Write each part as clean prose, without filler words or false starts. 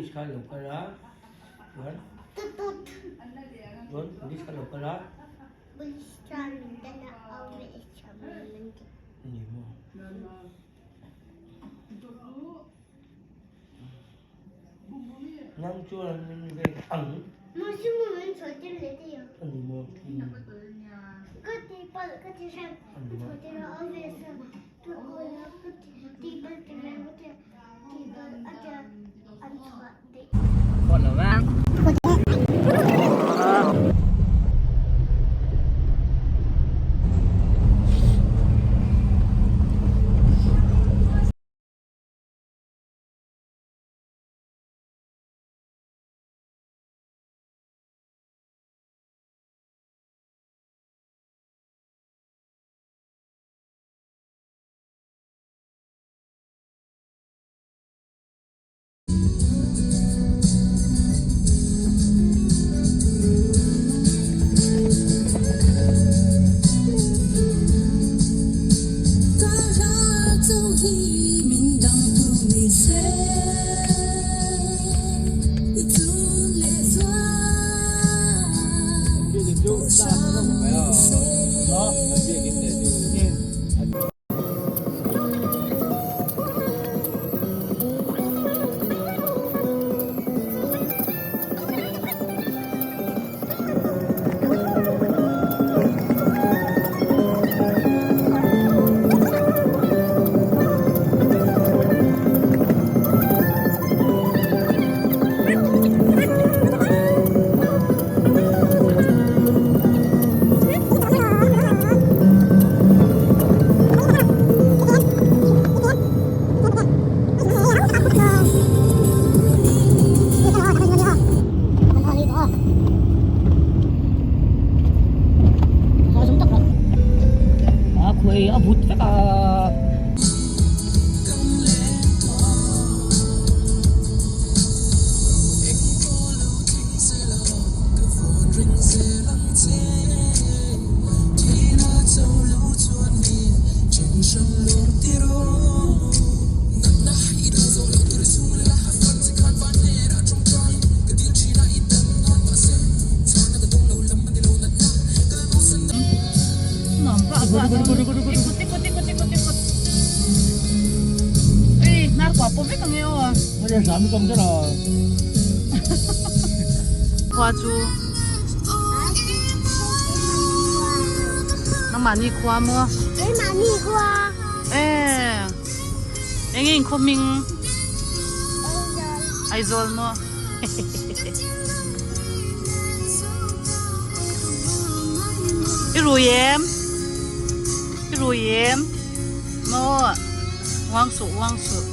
Police kha lo kal a, chuan chuan police kha lo kal a. Police chuan min den a, au ve i thiam lo min ti. Ni maw? Nang chuan min vek ang. Mahse maw min chhuah tir leh daih a. A ni maw? Ka ti palh ka ti hrep, ka chhuah tir a, au ve sa. Khua chu nangmahni khua maw? Keimahni khua. E eng eng khaw hming? Aizawl. Aizawl maw? I rui em? I rui em? Maw? Uang suh uang suh.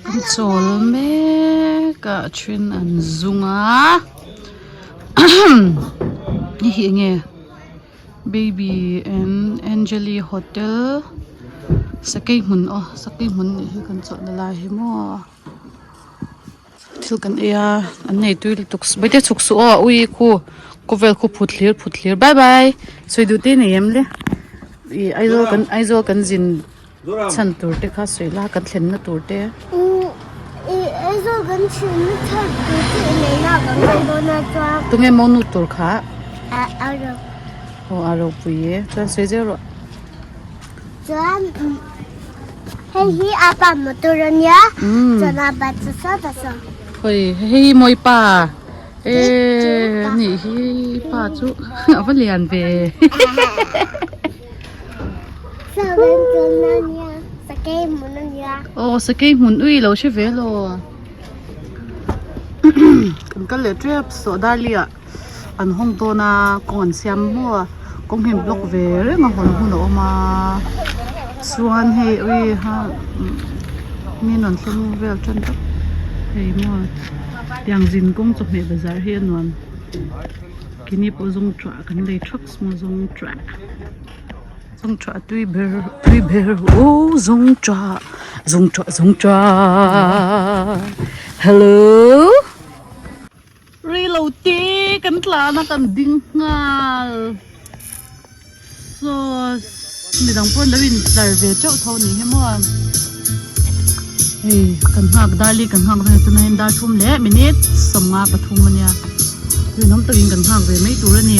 An chawl mek a a then an zung a hei hi enge baby and angeli hotel sakei hmun aw sakei hmun nih hi kan chawlhna lai hi maw. Thil kan ei a an nei tui lutuk bawihte chhuk suh aw ui khu khawvel khu phut thlir phut thlir bye bye sawi duh te nei em le ih Aizawl kan Aizawl kan zin chhan tur te kha sawi la kan thlen na tur te. Ih Aizawl kan thlen na chhan tur te nei na kan kal dawn a chuan. Tunge monu tur kha? A a ro. Aw a ropui e chuan sawi zel rawh. Chuan hei hi a pa motor a nia chuan a pa chu saw ta saw. Khawi hei hi mawi pa e nih hi pa chu a va lian ve. Sakei hmun a nia. Aw sakei hmun ui lo hre ve lo. Kan kal leh tep saw darli ah. An hawng dawn a kawng an siam maw a kawng hi an block ve reng a hawn hun a awm a chuan hei ui ha mi an rawn thleng vel tan tak hei maw tiang zin kawng chawhmeh bazar hi a nuam keini pawh zawng tah kan lei thak maw zawng tah zawng tah tui ber tui ber aw zawng tah zawng tah zawng tah hello. Rei lo te kan tlan a kan ding nghal. Saw midang pawh an lo in tlar ve teuh tho ni hi maw hei kan nghak darli kan nghak dawn tunah hian dar thum leh minute sawmnga pathum ania rinawm takin kan nghak ve mai tur ani.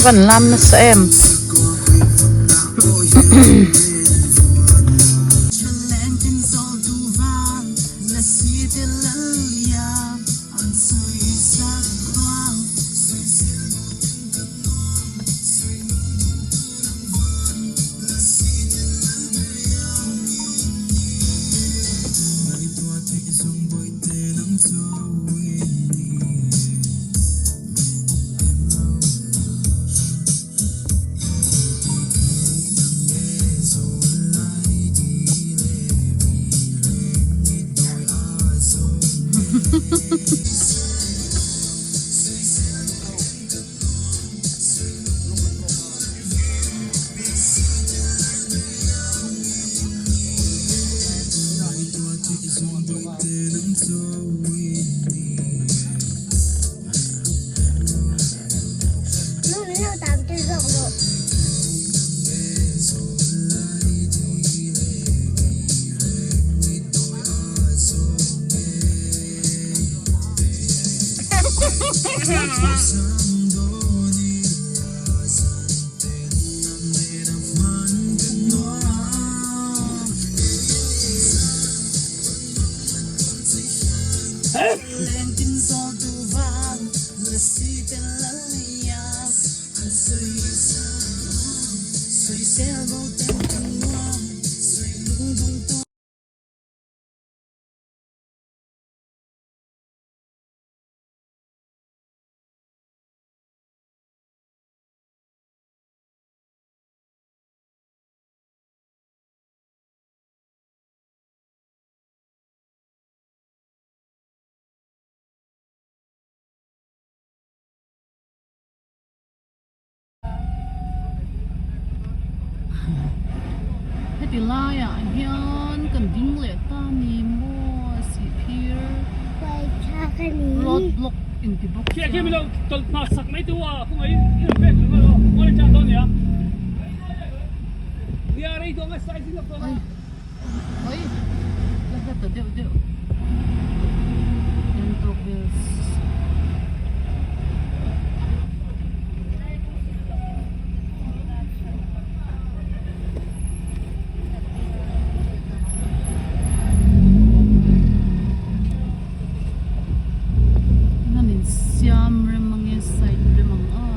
Van lam nasa em. Heti laiah hian kan ding leh ta ni maw sihphir road block inti bawk sia. Oi la hla ta deuh deuh Gangtok Hills. Nan in siam rem ange side rem ang a.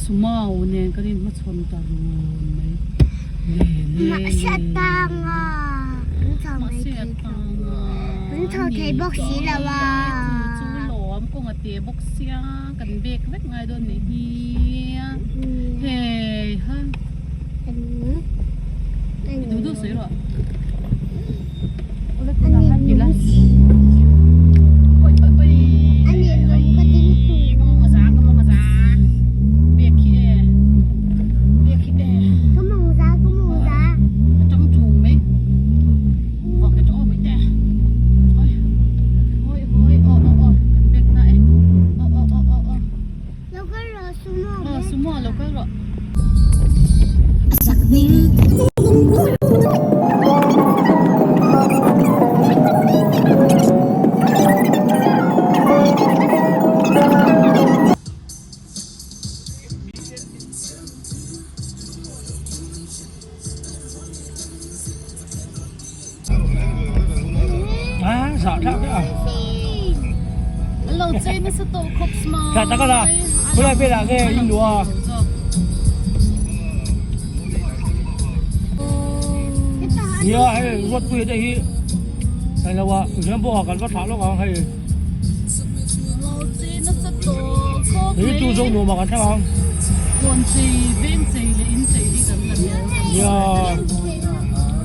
Sumau nen kan inhmachhawn ta run mai le le Mahse a tang a Mahse a tang a Kan chho thei bawk si lo a Chu chu lawm kawng a te bawk sia kan bek vek ngai dawn nih hi hei ha I duh duh sawi rawh. Tlai lo ah Tuihlem pawh ah kan va thlah lawk ang hei. Hei tu zawk nuam ah kan thlak ang.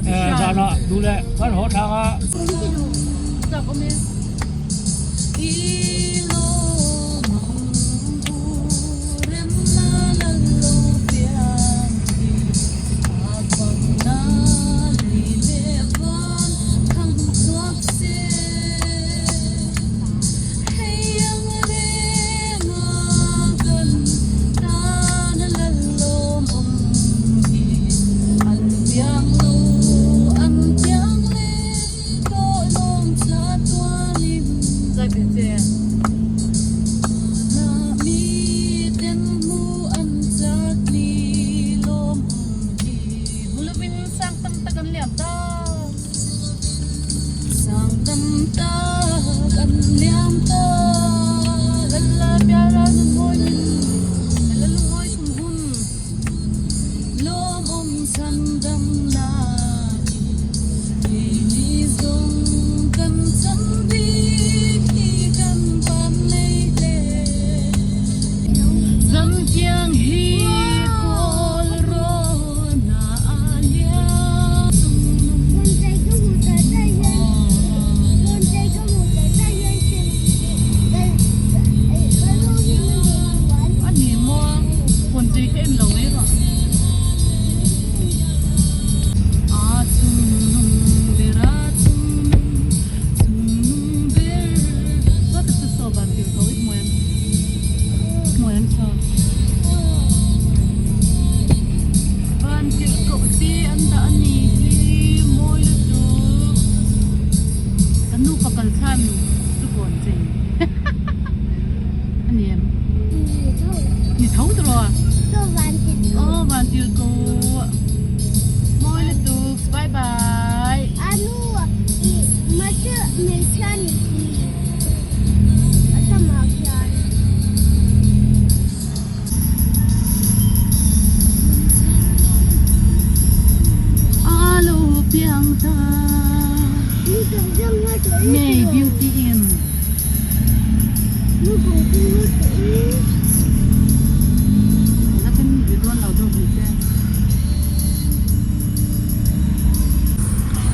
Nia zan ah duh leh kan haw thlak a.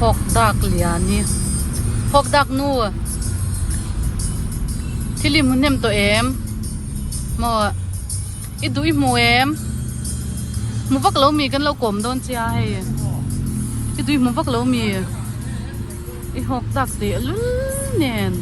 Hawk dak lian hi hawk dak nu thil i hmu hnem tawh em maw i duh i hmu em hmu vak lo mi kan lo kawm dawn che a hei i duh i hmu vak lo mi i hawk dak teh lul nen.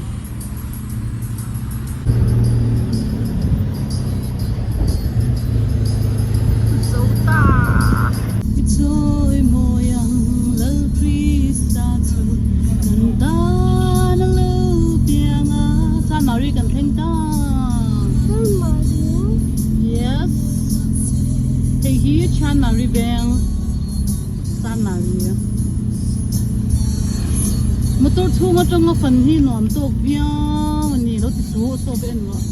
Motor chhung atanga fan hi nuam tawk viau a ni lo ti suh saw en rawh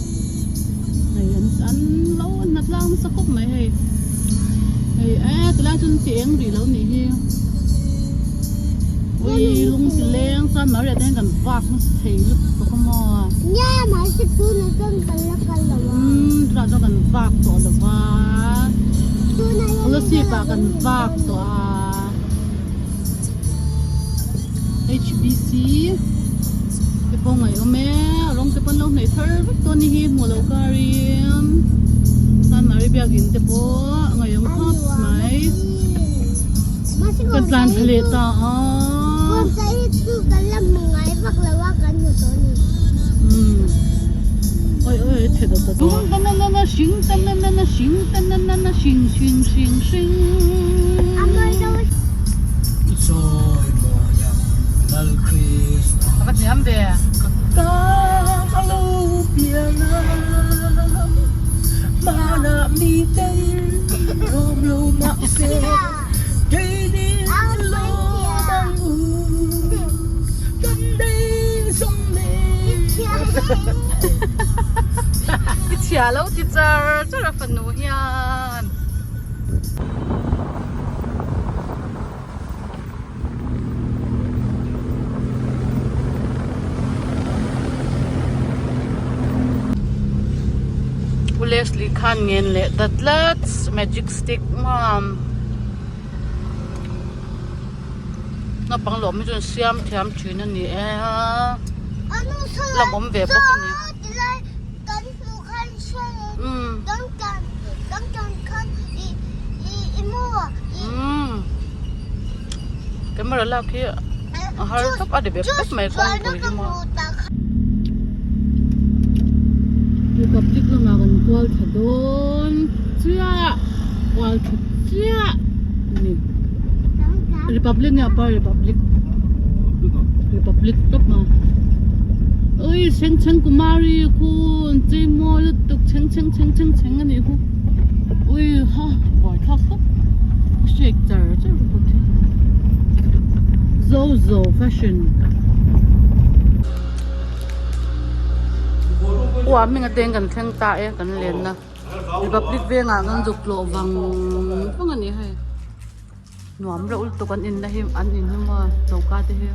hei an an lo na tlang nasa khawp mai hei hei e tilai chuan ti eng rih lo nih hi ui lung ti leng chuan Maria te hian kan vak nasa thei lutuk a maw Nia mahse tunah chuan kan la kal lo a umm tunah chuan kan vak tawh lo va Kolasib ah kan vak tawh a. HBC te pawh ngaih awm e a rawng te pawh an lo hnaih thar vek dawn ni hi hmuh loh karin Sanmari biakin te pawh a ngaih awm khawp mai kan tlan thla leh ta a oi oi the dawt dawt tung ta na na na hring ta na na na hring ta na na na hring hring hring hring. A va hniam ve. I chhia lo ti char char a fanu hian. khan ngen leh ta tlat magic stick maw naupang lawm hi chuan siam thiam thin a ni e a lam awm ve bawk a ni. Camera lak hi a har tawp a ri bek bek mai kawngpui hi maw. Republic lamah kan kual thla dawn chiah kual thla chiah a ni Republic nge apa Republic Republic tawp a ui chheng chheng kumari khu an chei mawi lutuk chheng chheng chheng chheng chheng a nih khu ui ha buaithlak tawp a shake char char bawk a Zozo fashion. Uah hming ateng kan thleng ta e kan lenna Republic vengah kan zuk tlawh vang vang a ni hei nuam reuh lutuk an inna hi an in hi maw choka te hi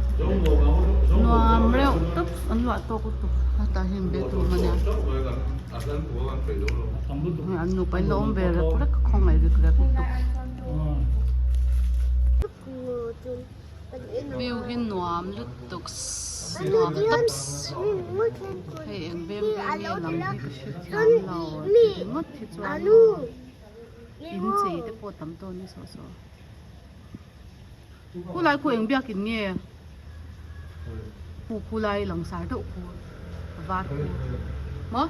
nuam reuh tawp an luah tawk lutuk hetah hian bedroom a nia hei an nupa in la awm ve rek rek a khawngaih rek rek lutuk. View hi nuam lutuk nuam tawps hei eng veng veng nge lang hi ka hre thiam lo ti ringawt hi chuan in chei te pawh tam dawn ni sawh sawh khulai khu eng biakin nge khu khulai langsar deuh khu var khu maw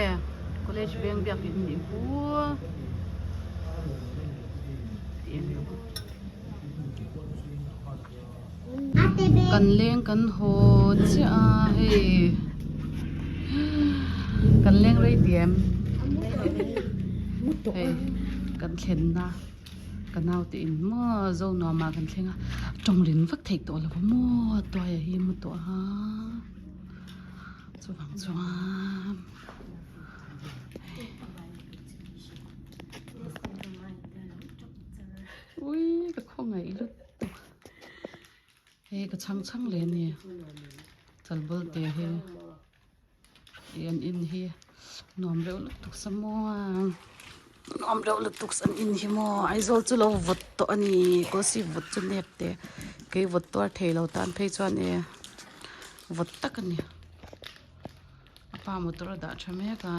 e college veng biakin nih khu. Kan leng kan haw chiah a hei kan leng rei diam hei kan thlenna ka naute in maw zo nuamah kan thleng a tawng rin vak theih tawh lo maw tuaia hi mu tawh a chuvang chuan. Ui ka khawngaih lutuk hei ka chhang chhang leh a ni chalbal te hi ih an in hi nuam reuh lutuk sa maw a nuam reuh lutuk an in hi maw Aizawl chu lo vawt tawh a ni kawlsip vawt chu nep teh kei vawt tuar thei lo tan phei chuan e vawt tak a ni. A pa motor a dah tha mek a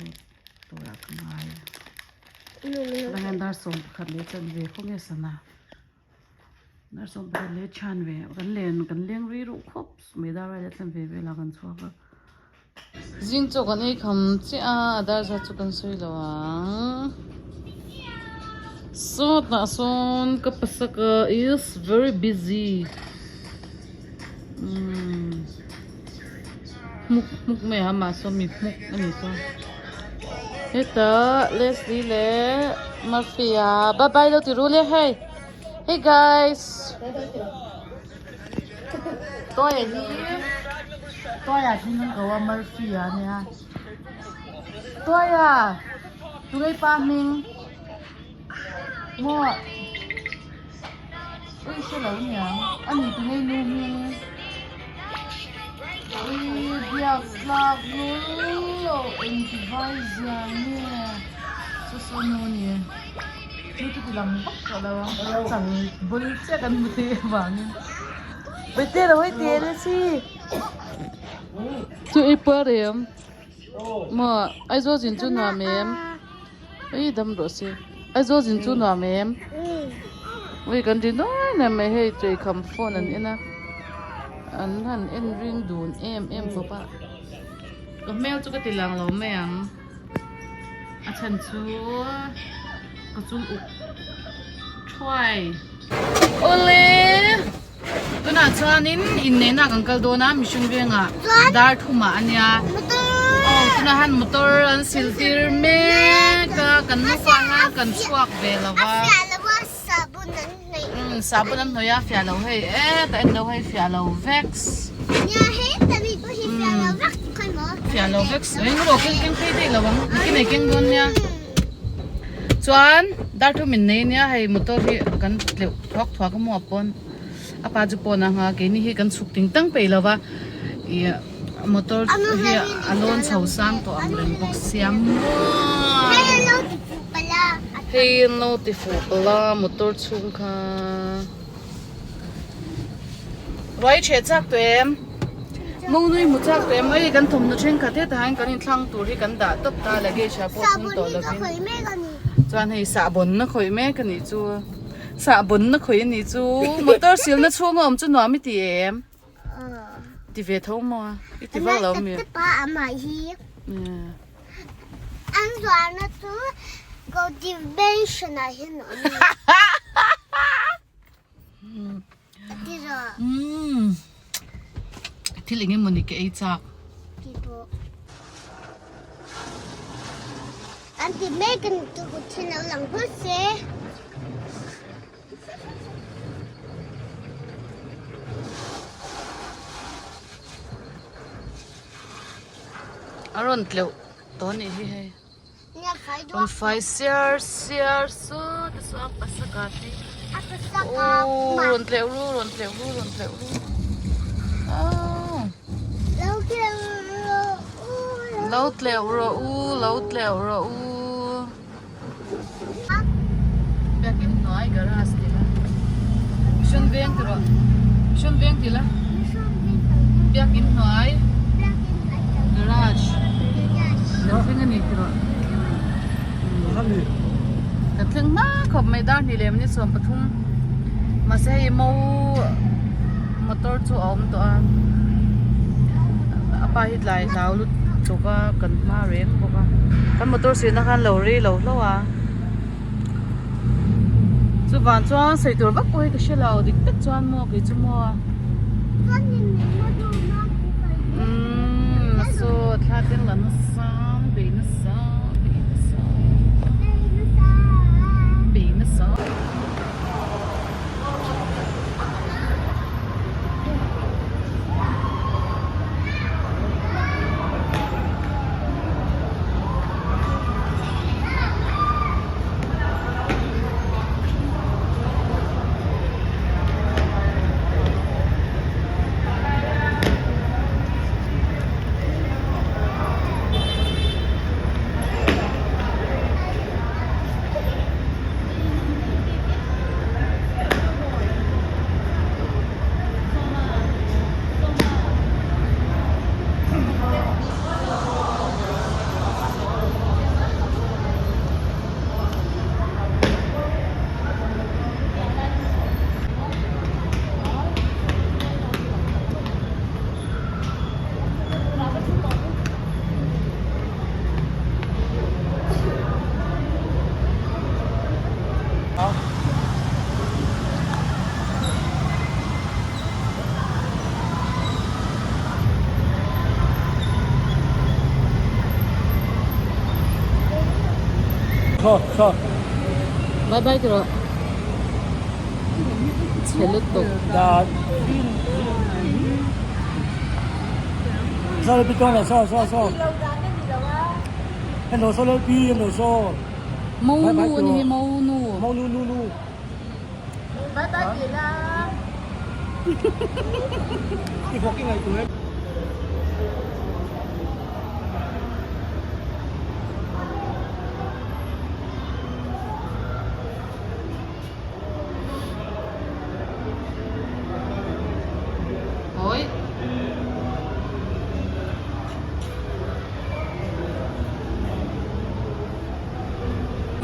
lut turah ka ngai a hian dar 11 leh chanve khaw nge sana dar 11 leh chanve kan len kan leng rei ruh khawp mai dar lai leh chanve velah kan chhuak a zing chaw kan ei kham chiah a a dar zat chu kan sawi lo ang sawtah sawn ka pasaka is very busy. Umm hmuk hmuk mai a mahse mi hmuk a ni chuan hetah Leslie leh Murphy-a bye bye lo ti ru le hei hey guys toy hi toy ah hian an ko a Murphy-a ania toy a tunge pa hming maw. Ui hre lo niang a ni tu ngei nu hming ui biak tlak lul lo engti vai zia nge chu saw nu a ni chu chu ti lang vak tawh lo ang chal bul chiah kan hmu thei avangin Bete lo hei ti eng si chu i puar em maw Aizawl zin chu nuam em. Ui dam rawh se. Aizawl zin chu nuam em? Ui kan ri nuai nuai mai hei tui kham phone an en a. An han en ring dun em em khawp a. Ka hmel chu ka ti lang lo mai ang. A chhan chu ka chul uk thuai. Awle! Tunah chuanin inneihna kan kal dawn a mihring vengah dar thumah a nia aw tunah hian motor an sil tir mek a kan nufa hian kan chhuak ve lo va umm sabun an hnawih a fiah lo hei e ka en lo hei fiah lo vek umm fiah lo vek eng emaw keng keng phei daih lo ang nikin ei keng dawn nia chuan dar thum innei ania hei motor hi kan tleuh. Thuak thuak a maw pawn a pa chu pawn a ngha keini hi kan chhuk ting tang peih lo va ih Motor hi a lawn chho sang tawh ang reng bawk sia maw hei an lo ti fuh palh a motor chhung kha ruai chhe chak tawh em Mongnui hmu chak tawh em hei kan thawmhnaw thenkhat hetah hian kan inthlang tur hi kan dah tawp ta luggage ah pawh thun tawh lovin chuan hei sahbawn na khawih mek a nih chu sahbawn na khawih a nih chu motor silna chhunga awm chu nuam i ti em. Ti ve tho maw a? I ti vak lo mi? Pa amah hi. An zuarna chu cultivation ah hian a awm. Ti rawh. Thil eng emaw ni ka ei chak. Ti pawh. An ti mek a ni chu kut hi lo lang phawt se. A rawn tleuh tawh a nih hi hei rawn fai siar siar saw te saw a pasaka te aww rawn tleuh ru rawn tleuh ru rawn tleuh ru aww lo tleuh rawh u lo tleuh rawh u. Biakin hnuai garage ti la Mission veng ti rawh Mission veng ti la Biakin hnuai garage kan thleng a ni ti rawh kan thleng hma khawp mai dar hnih leh minute 13 mahse hei mo motor chu a awm tawh a a pa hi tlai hlau lutuk a kan hma reng bawk a kan motor sirna khan lo rei lo hlauh a chuvang chuan sawi tur vak pawh hi ka hre lo dik tak chuan maw kei chu maw umm saw thla te la nasa bei nasa bei nasa bei nasa. Bye bye ti rawh. Chhe lutuk. Monu a ni hi monu. Oi.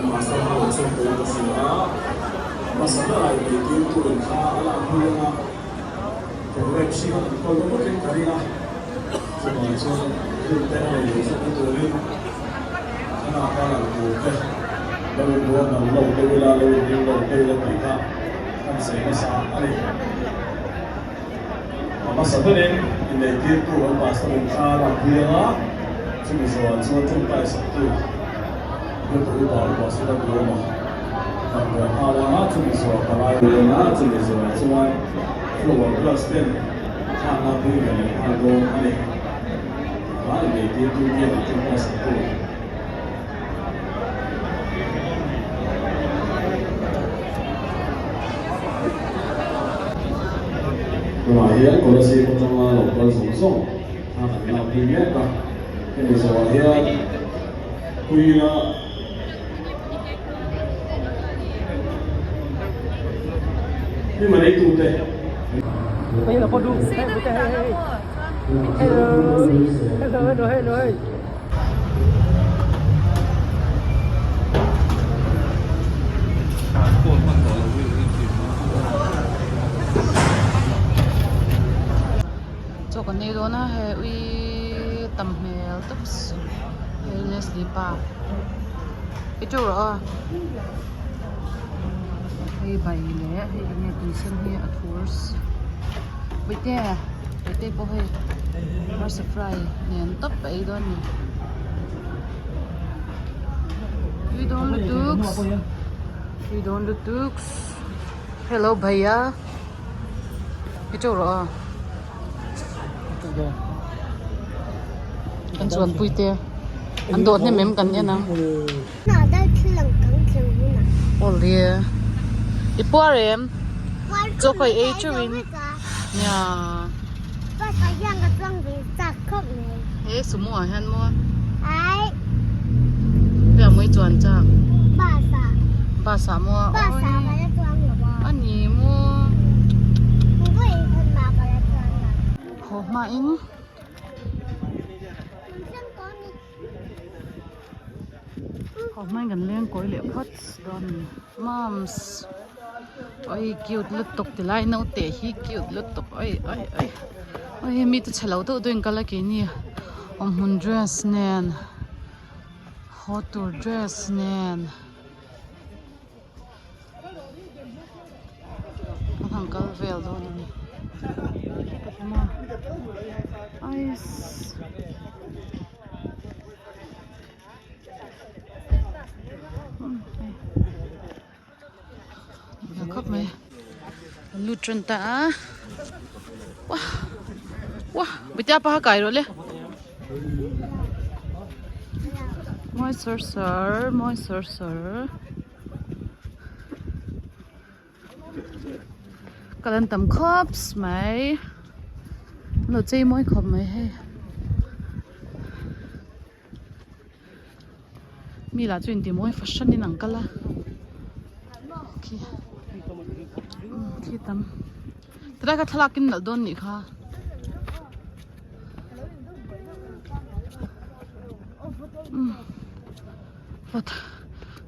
Pastor ho an sawi dawn ka hria a, hmasa berah inneihtirtu in kha a lak hnu anga programme hri kha kan kawl deuh vek in ka ring a, chuvang chuan hun te a rawn lei zawkna turin thlalak a lang tur te lo inruahman lo deuh ila, lo inring lo deuh ila tih kha kan sawi nasa a ni. A hmasa berin inneihtirtu an pastor in thla a lak pui anga, chumi zawhah chuan tawngtai saktu Biaktu upa upa Sita Duama kan buai nghal anga, chumi zawhah palai pui anga, chumi zawhah chuan flower glass ten thlakna pui ve leh nghal dawn a ni. Tikha inneihtirtu hian tawngtai saktu. Tunah hian Kolasib atanga lo kal zawng zawng. Thla kan lak pui mek a, hemi zawhah hian Puia Hnim a neitute Chaw kan ei dawn a hei ui tam hmel tawp hei Leslie pa i teuh rawh aw hei bai leh hei enge tui sen hi a thurs bawihte bawihte pawh hei arsa fry nen tawp a ei dawn a ni tui dawn lutuk tui dawn lutuk hello bhaiya. I teuh rawh a. Kan chuanpui te an dawh hnem em kan en ang. Awle i puar em chaw khawi ei teuh in nia. He sumo ah hian maw hei mawi chuan chak bus ah maw a ni maw haw hma in haw hma in kan leng kawi leh phawt dawn a ni mums oi cute lutuk ti lai naute hi cute lutuk oi oi oi oi hemi te chhelo deuh deuh in kal a keini awmhmun dress nen haw tur dress nen an han kal vel dawn a ni ais. Khawp mai kan lut tan ta a wah wah bawihte a pa kai rawh le mawi sawr sawr mawi sawr sawr kal an tam khawp mai an lo chei mawi khawp mai hei. Mi lah chu inti mawi fahran in an kal a khi khi tam tilai kha thlalak in nalh dawn nih kha. Vawt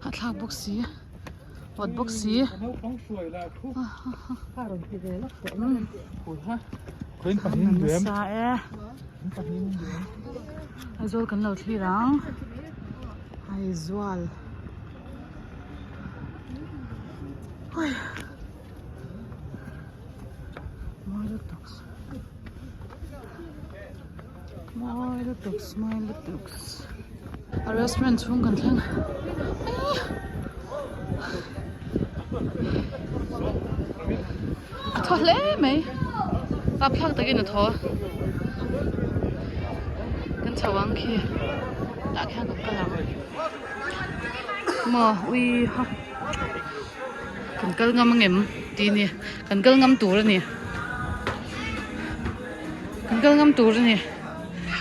a thlak bawk si vawt bawk si. Nasa e Aizawl kan lo thlir ang Aizawl ui mawi lutuk mawi lutuk mawi lutuk a restaurant chhung kan thleng a thaw hle mai kap thlak takin a thaw kan chho ang khi tah khian kan kal ang maw ui ha kan kal ngam angem tih ni kan kal ngam tur a ni kan kal ngam tur a ni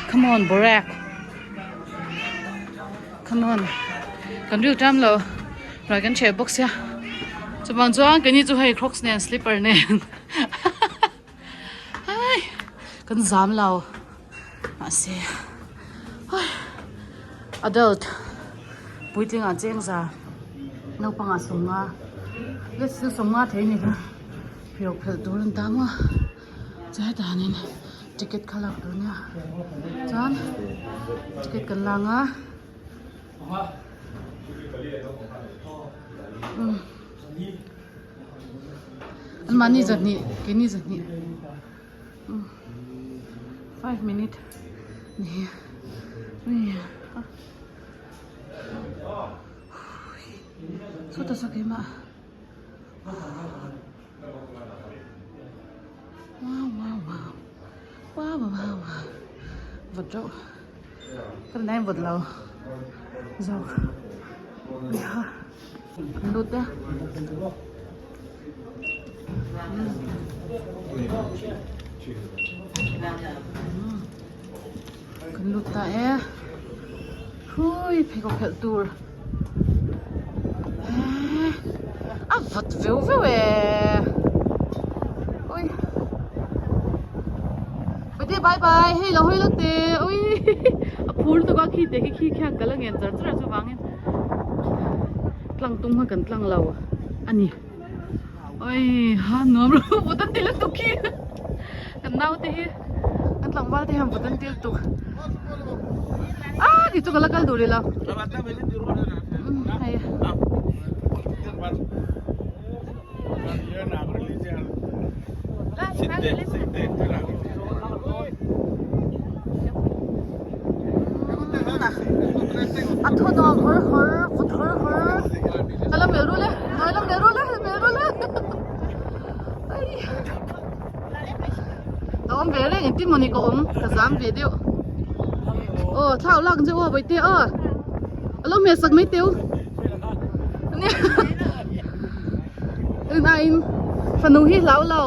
come on borak come on kan ril tam lo ruai kan chheh bawk sia chuvang chuan keini chu hei crocs nen slipper nen hai kan zam lo mahse hai adult puitling ah cheng za naupang ah sawmnga let's do sawmnga thei a ni kha pheikhawk phelh tur an tam a. Chu hetah hianin ticket kha lak tur ania chuan ticket kan la ang a umm anmahni zahnih keini zahnih umm five minute ni sawtah saw keimah. Wow wow wow wow wow wow vawt reuh ka rin aiin vawt lo zawk nia an lut e umm. Kan lut ta e. Hui pheikhawk phelh tur. Eee a vawt veu veu e. Ui. Bate bye bye hei lo hawi lo te ui a phur lutuk a khi te khi khi khian ka la ngen char char a chuvangin tlang tum kha kan tlang lo a ni. Oi ha nuam lo vawt an ti lutuk khi kan naute hi kan tlangval te hian vawt an ti lutuk ah kei chu ka la kal duh rih lo hei a thu nuam hawr hawr vut hawr hawr ka la melh rul e ka la melh rul e melh rul e ka awm ve reng engtin mawni ka awm ka zam ve deuh aw thla lak ang che aw bawihte aw a lo hmel sak mai teu Tunah-in fanu hi hlau lo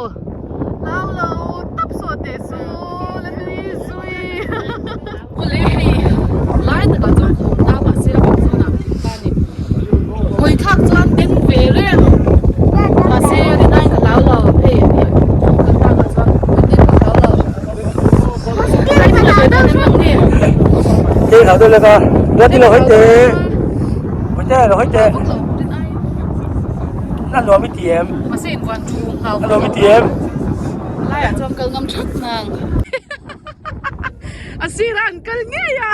hlau lo tap saw teh su la nui zui awle hei lai takah chuan khawm ta mahse a bang zawnah kan ta a ni hawi thlak chuan den ve reng mahse rinaiin ka hlau lo hei kan takah chuan den ka hlau lo A sirah an kal ngei a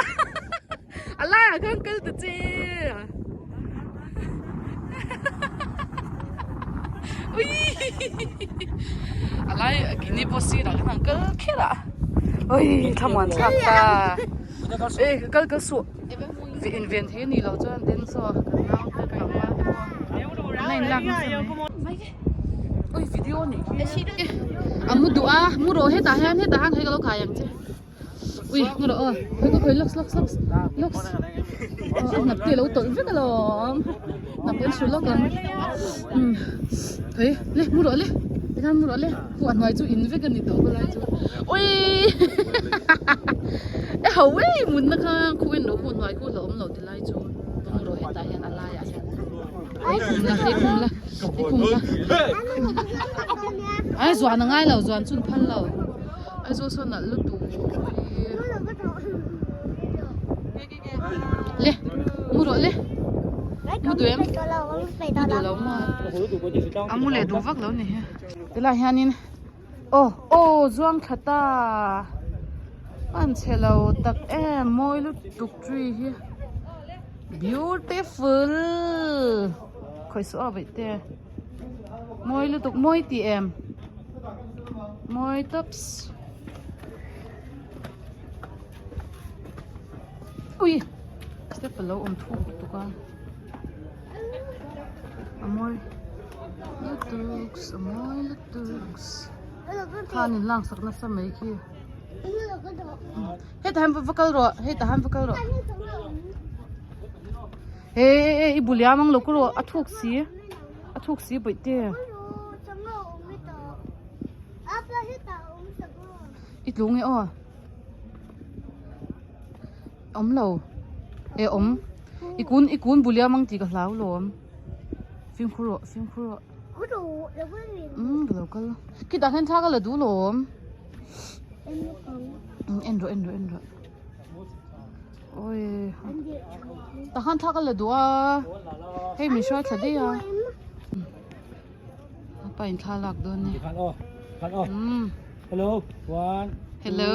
a laiah khan kal ta che. A lai kini pawh sirah khan an kal kher a ui thlamuan thlak ta e kal kal suh in ven thei a nih loh chuan den saw kan nau te kan pa te pawh an la in lak nasa mai ui video nih khi a mu duh a mu rawh hetah hian hetah hian hei ka lo khai ang che. Ui nga rawh aw khawi khawi lawks lawks lawks lawks aw a hnap te a lo tawlh vek alawm hnap kan hru lawk ang umm khawi le mu rawh le tikhan mu rawh le khu a hnuai chu in vek a ni tawh khawlai chu ui e ho ei mutna kha khu en loh khu hnuai khu hlauh awm loh tilai chu mu rawh hetah hian a laiah hian hei khum la hei khum la hei khum la ai zuan a ngai lo zuan chun phal lo. Aizawl sawn nalh lutuk hi le mu rawh le mu duh em mu duh lo maw a mu leh duh vak lo ni hi tilai hianin aw aw zuang thla ta an chhe lo tak em mawi lutuk tree hi beautiful khawih suah a vaih te. Mawi lutuk mawi tih em mawi tawps ui step alo awm thuk lutuk a a mawi lutuk a mawi lutuk khan in lak sak nasa mai khi hetah hian va kal rawh hetah hian va kal rawh. E e e i bul iam ang lo kawr aw a thuk si a thuk si bawih te i tlu nge aw awm lo e awm i kun i kun bul iam ang tih ka hlau lawm fimkhur rawh fimkhur rawh umm ka lo kal khitah khian thla ka la duh lawm en rawh en rawh en rawh. Awi tah khan thla ka la duh a hei min hruai thla daih a a pa in thla lak dawn ni umm hello one hello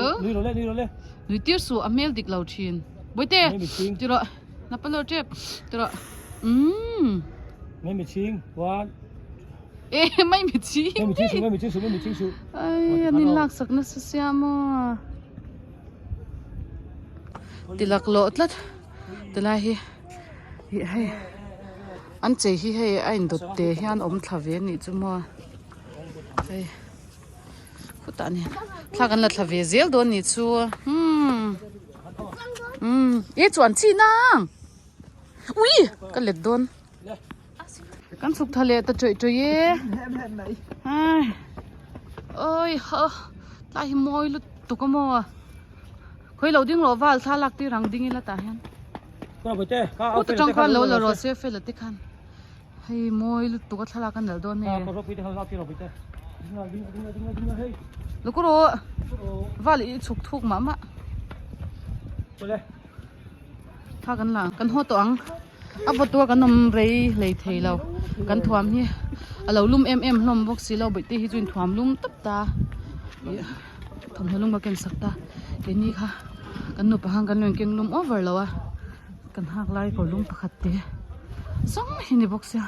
nui tir suh a hmel dik lo thin bawihte ti rawh napa lo tep ti rawh umm e mai mi ching ai an in lak sak nasa sia maw. Ti laklawh tlat tilai hi ih hei an chei hi hei a indawt te hian awm thla ve anih chu maw hei khutah ni thla kan la thla ve zel dawn anih chu umm umm e chuan chi nang ui ka let dawn. Kan chhuk tha leh ta tawih tawih e ai oi ha tlai hi mawi lutuk a maw. Khawi lo ding rawh val thla lak tir ang ding ila tah hian. Put atang khan lo la rawh se fela te khan. Hei mawi lutuk a thlalak a nalh dawn hei. Lo ku rawh val i chhuk thuk mah mah. Thla kan la ang kan haw tawh ang a vawt a kan awm rei hlei thei lo kan thuam hi a lo lum em em hlawm bawk si lo bawihte hi chu in thuam lum tawp ta ih thawmhnaw lum ka ken sak ta keini kha kan nupa khan kan lo in keng lum over lo a kan hak lai kawr lum pakhat te zawng hi ni bawk sia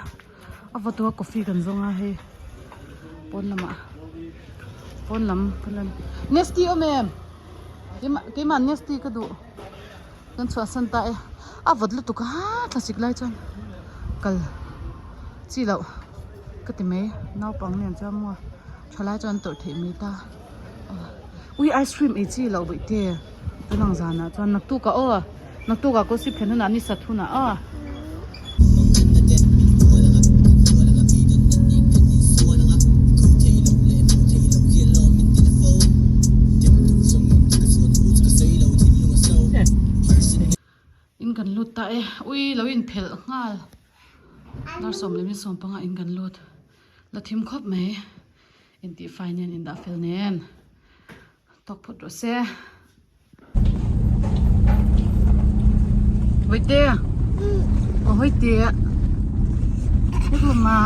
a vawt a coffee kan zawng a hei pawn lamah pawn lam nesty awm em keimah keimah nesty ka duh. Kan chhuahsan ta e a vawt lutuk a thlasik lai chuan kal chi loh ka ti mai naupang nen chuan maw thalai chuan an tawrh theih mai ta ui ice cream ei chi loh bawih te tunang zanah chuan naktuk ah aw naktuk ah kawlsip thlen hunah ni sat hunah aw. In kan lut ta e ui lo in phelh nghal dar sawm leh min sawm panga in kan lut la thim khawp mai intih fai nen indah fel nen tawk phawt rawh se. Hoite aw hoite hetluma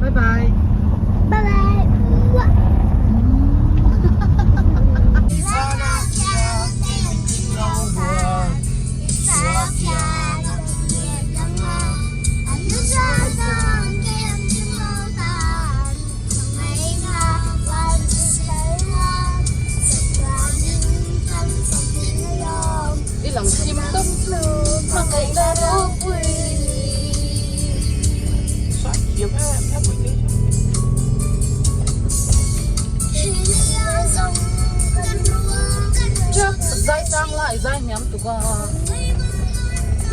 Bye bye. Bye bye. I lang thim tawp Zai chang lai zai hniam tuk a.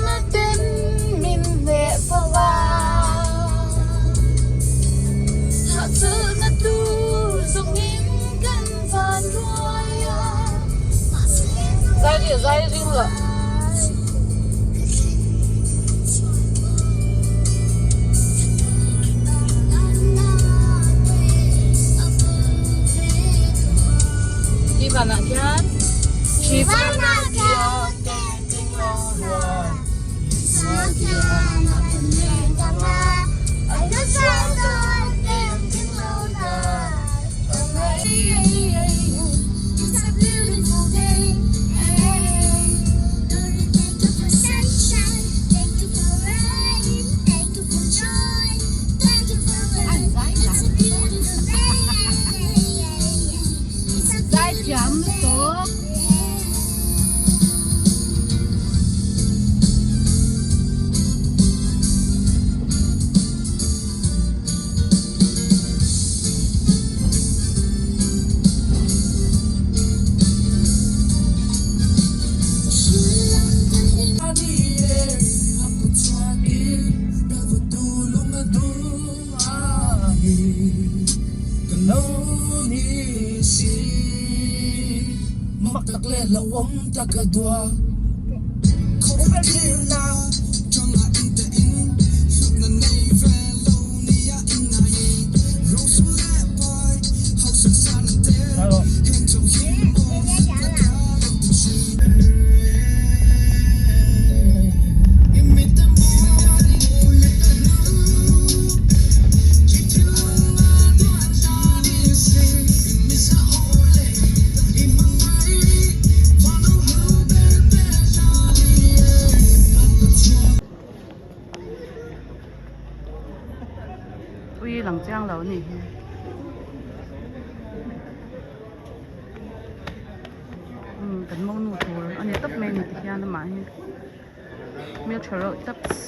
Na ten min hneh fo a. Hahchawlhna tur zawngin kan van ruai a. Zai ri zai ring lo. Ivanah khian Zaithiam lutuk. lang chiang lo a nih hi. Umm kan monu tur a ni tawp mai a ni ti hian amah hi hmeltha reuh tawps.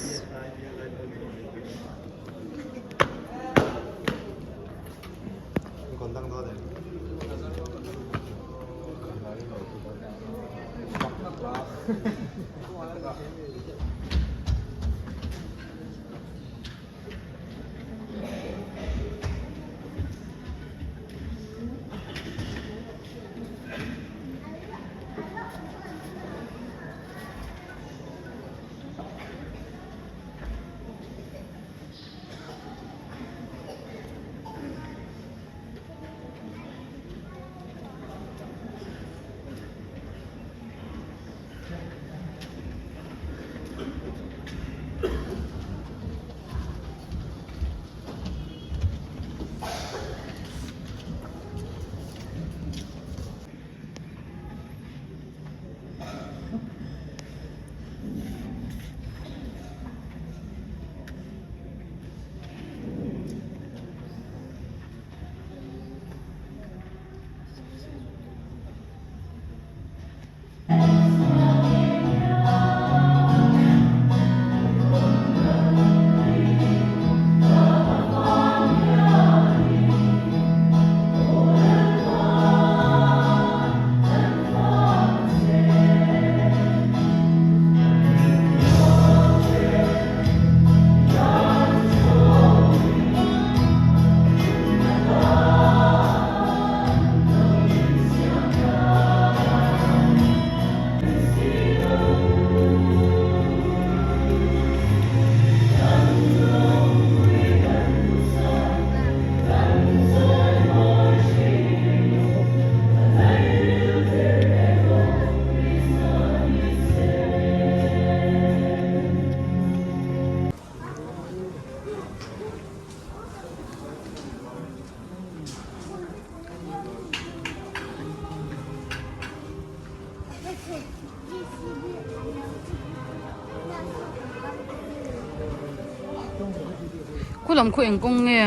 Khu lam khu eng kawng nge?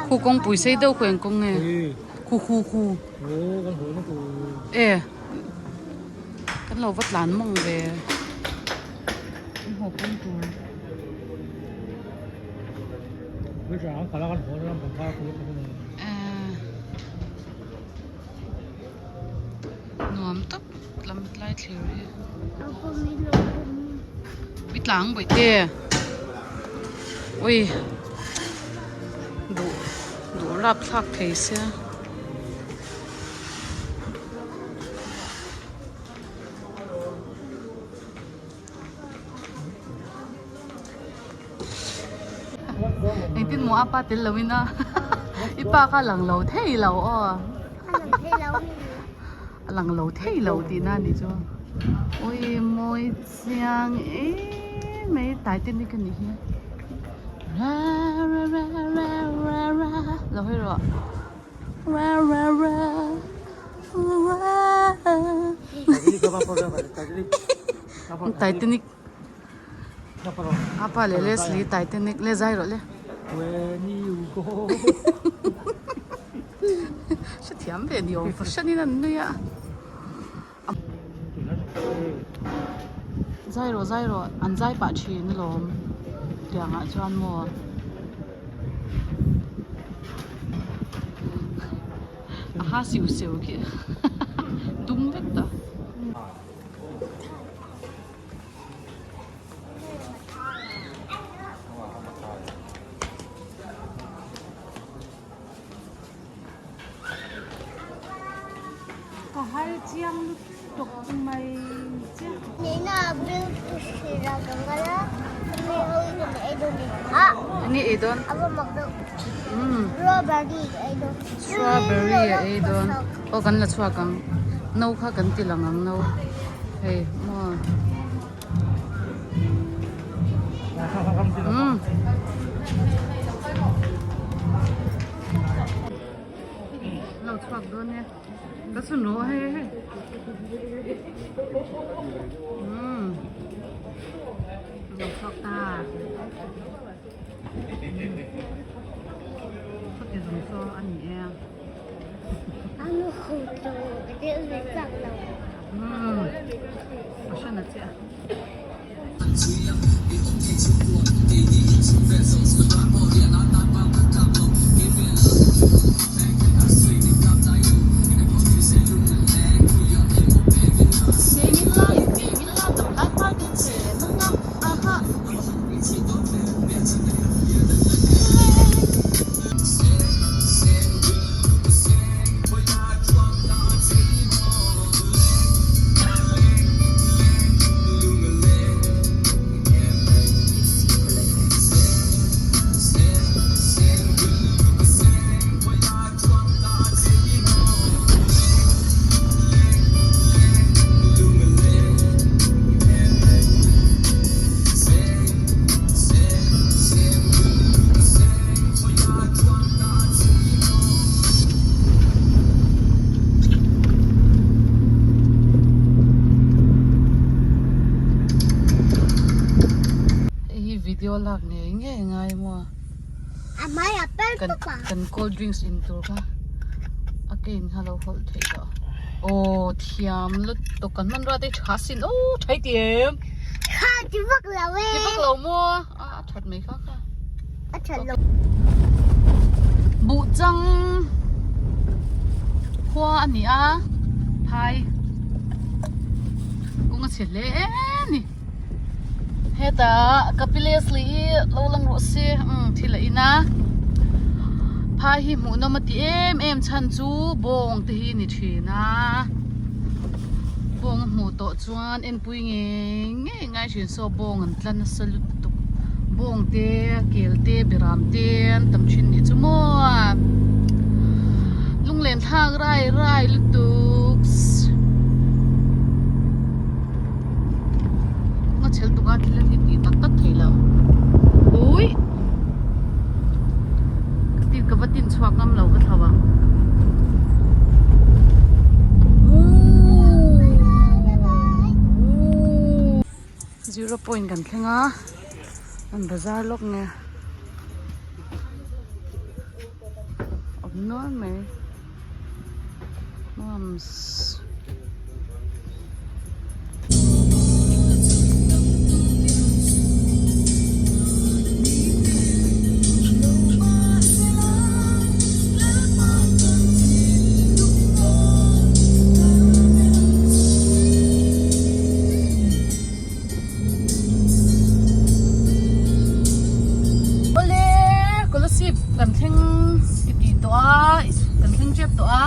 Khu kawngpui sei deuh khu eng kawng nge? Khu khu khu. E kan lo va tlan mawng ve. Kan haw pawm tur. Nuam tak lam tlai thlir hi. Mi tlang bawihte. Ui duh duh rapthlak thei sia. Engtin maw a pa tel lo in a i pa kha a lang lo thei lo aw a lang lo thei lo tih na ni chu ui mawi chiang em mai tai te ni ka nih hi ra ra ra ra ra ra lo hawi rawh ra ra ra Titanic apa leh Leslie Titanic le zai rawh le hrethiam ve ni awm fahran in an nui a zai rawh zai rawh an zai pah thin alawm tiang ah chuan maw. A ha siu siu khi dum vek ta. Ka har chiang lutuk mai che. Enge ei dawn? Strawberry a ei dawn. Aw kan la chhuak ang. No kha kan ti lang ang no. Hei maw. Umm. Lo chhuak dawn e. Ka chhun rawh hei hei. Umm. Lo chhuak ta. Umm a hran a chiah. Hei hi video lak ngei ngei ngai maw kan cold drinks in tur kha a ke in kha lo hawlh theih tawh aw thiam lutuk kan hmanrua te hi tha sin aw tha i ti em ti vak lo e ti vak lo maw a that mai kha kha a that lo buh chang khua a ni a phai kawng a chhe hle a ni hetah kapiles leh hi lo lang rawh se umm thil a in a phai hi hmuh nawm a ti em em chhan chu bawng te hi a ni thin a bawng a hmuh tawh chuan enpui ngei ngei ngai thin saw bawng an tla nasa lutuk bawng te kel te beram te an tam thin nih chu maw lunglen thlak rai rai lutuk a chhel tuk a thil a hi tih tak tak thei lo ui ka tin ka va tin chhuak ngam lo ka thlo ang zero point kan thleng a an bazar lawk nge awm nual mai nuams. Awle Kolasib kan thleng ti tih tawh a kan thleng tep tawh a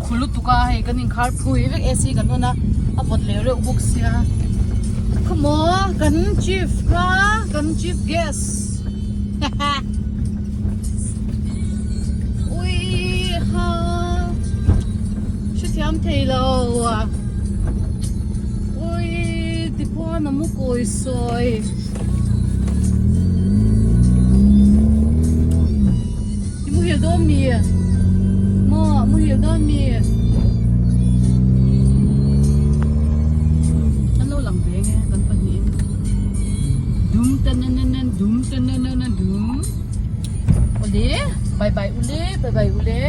khu lutuk a hei kan inkhar phui vek AC kan hawn a a vawt leh reuh bawk sia khawmaw kan chief kha kan chief guest ui ha hrethiam thei lo a. Ui tikhuan a mu kawi sawi. I muhil dawn mi? Maw muhil dawn mi? An lo lang ve nge kan pahnihin. Dum ta na na na dum ta na na na dum. Ule bye bye ule bye bye ule.